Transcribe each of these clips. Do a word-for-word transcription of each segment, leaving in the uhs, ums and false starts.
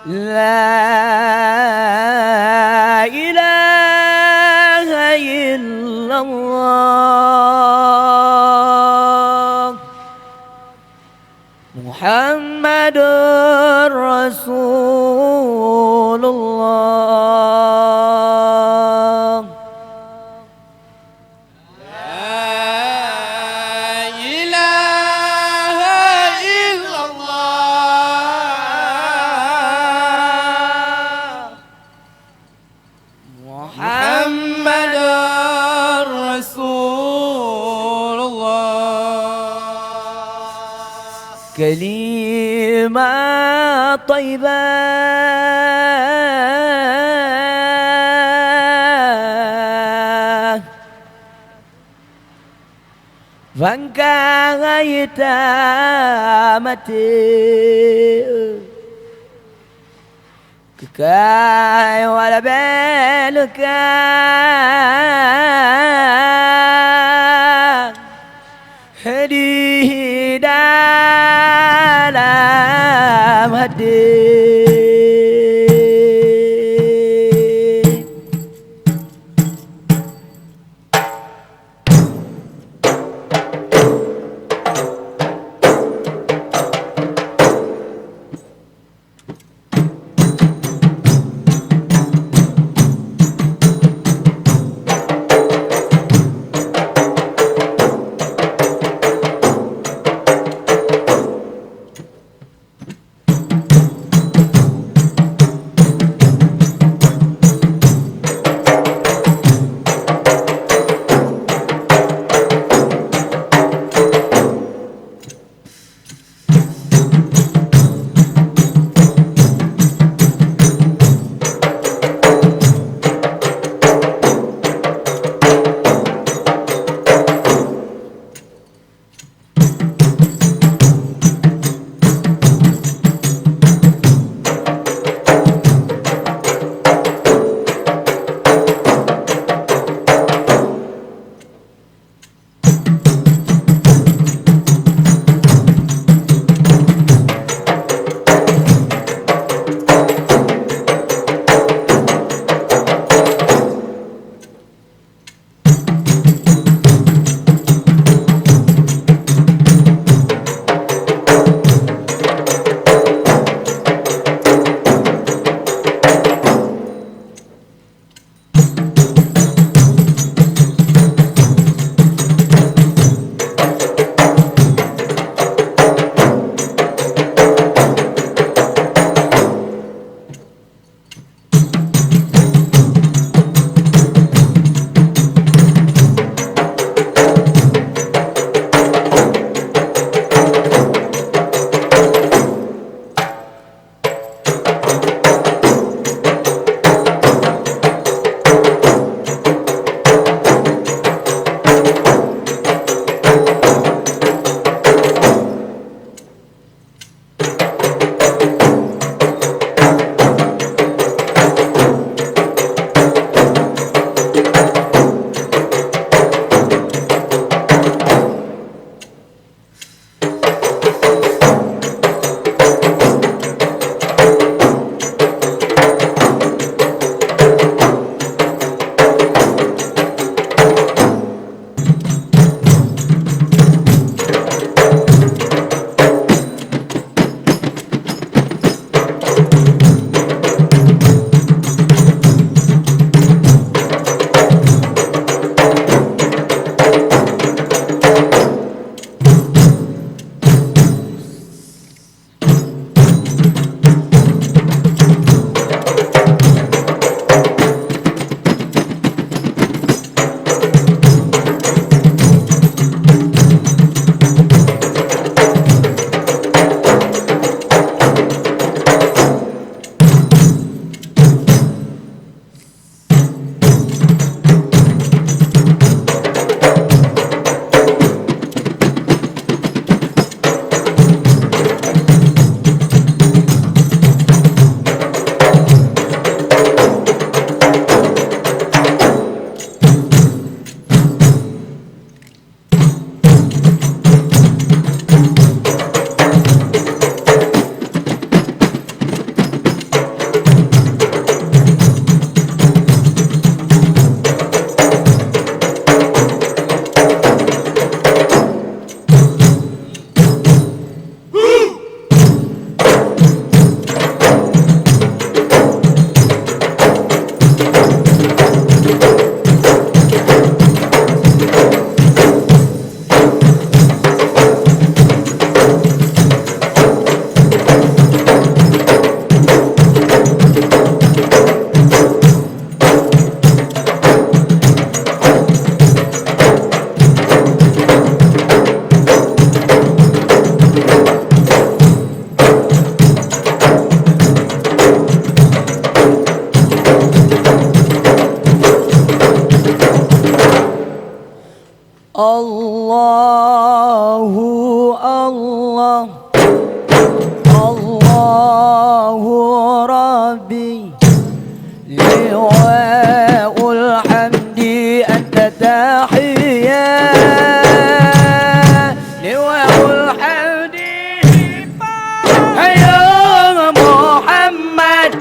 La ilaha illallah. Muhammadur Rasulullah. La ilaha illallah. Muhammadur Rasulullah. Kalimah thaibah, bangkai tamati. Keukai walabée leuka di dalam hati. Rabbi, liwa'ul hamdi anta tahiyya, liwa'ul hamdi, hai Muhammad,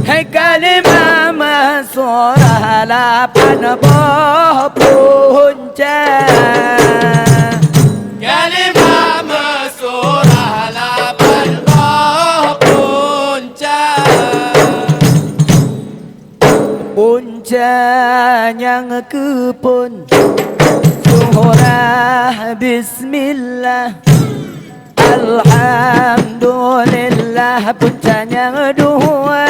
hai kalimah meusurah lapan boh pun Punca. Kalimah meusurah lapan boh punca. Punca nyang keuphon surah bismillah. Alhamdulillah, punca nyang dua.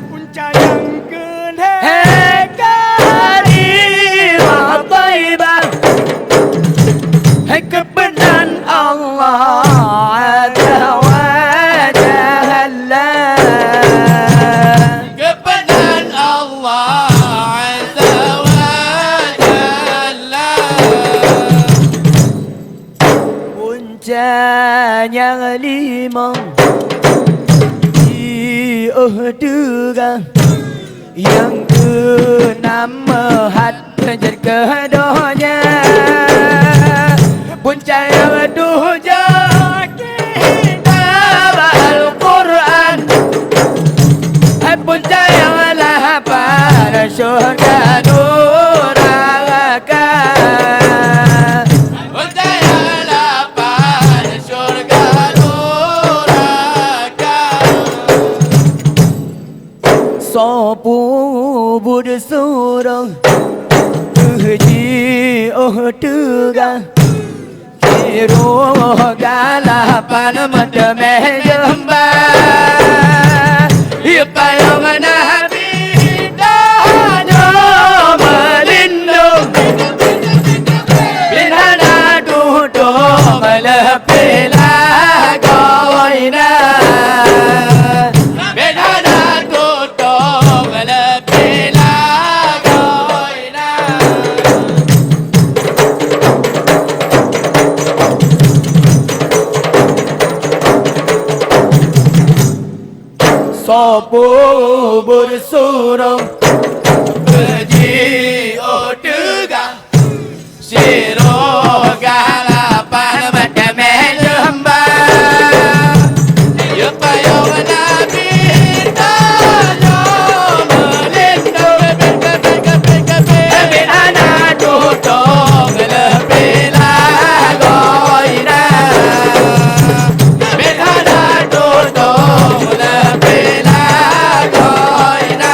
Punca nyang keulhèe kalimah thaibah. Hai keupeunan Allah Azza wa Jalla. Keupeunan Allah Azza wa Jalla. Punca nyang limong jiôh teuga, nyang keunam meuhat jeuet keu donya. Punca nyang tujoh kitab Al-Qur'an. Hai punca nyang lapan syurga nuraka. Punca nyang lapan syurga nuraka. Soe peubuet surong keuh jiôh teuga. Di roh galapan meuteumé jeumba, di payong Nabi tanyoe meulindong. Bin hana tutong leupie lagoina. Bin hana tutong leupie lagoina. Soe peubuet surong keuh jiôh teuga. Sidroe galapan meuteumé jeumba. Di payong Nabi tanyoe meulindong. Bin hana tutong leupie lagoina. Bin hana tutong leupie lagoina.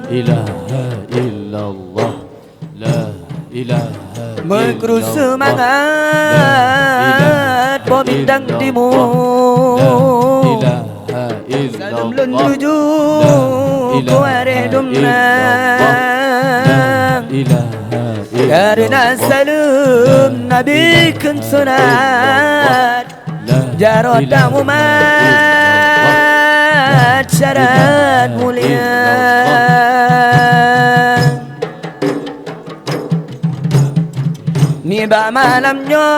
Ilaha illallah. La ilaha illallah. Meukrue seumangat, la ilaha illallah. Boh Bintang Timur. La ilaha illallah. Saleuem lôn tuju keu waréh dumnang. La ilaha illallah. Kareuna saleuem Nabi kheun sunat. Jaroe tamumat syarat mulia. Nibak malam nyoe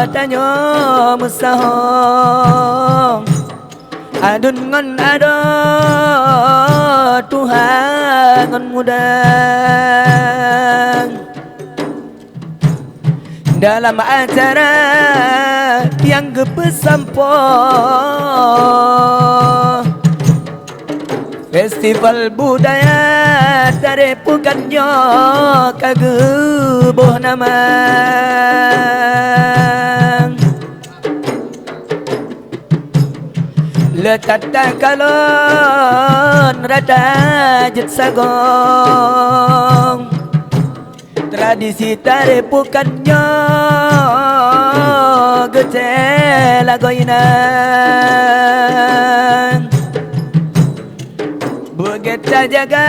tanyoe meusaho, aduen ngon adoe tuha ngon muda. Dalam acara nyang geupeusampoe, festival budaya Tarek Pukat nyoe ka geuboh nama. Le that takalon rata jeuet sagoe. Tradisi Tarek Pukat nyoe Geucék lagoe inong, beugét tajaga,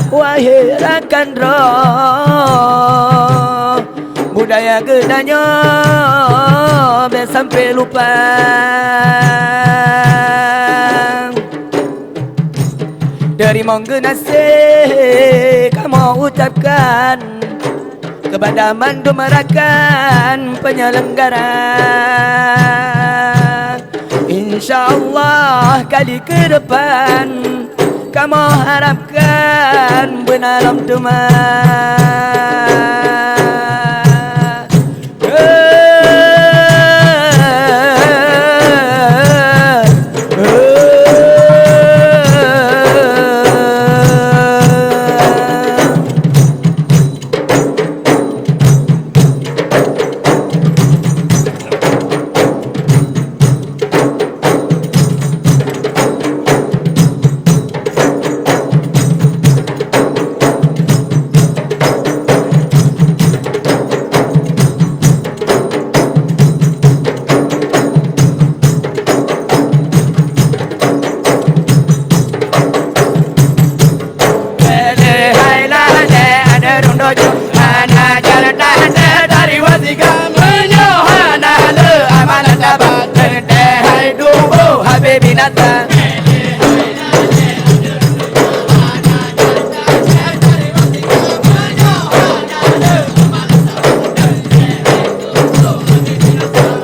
wahé rakan droe. Budaya geutanyoe bèk sampoe lupa. Teurimong geunaséh kamoe ucapkan kepada mandum rakan penyelenggara. Insya Allah kali ke depan kamoe harapkan beuna lom teuma.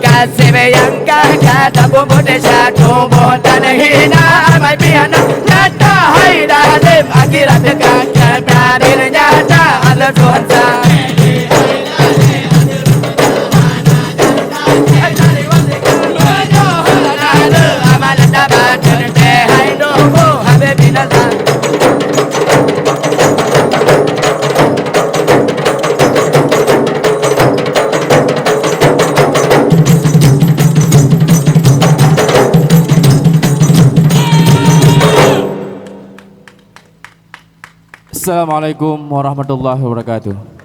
Ka sibék nyang ka, ka tapubuet desya, tuboh tanoh hina, amai piana, nyata hai dalam akhirat dekat, keubiasaan nyata, Allah Tuhan sa. Assalamualaikum warahmatullahi wabarakatuh.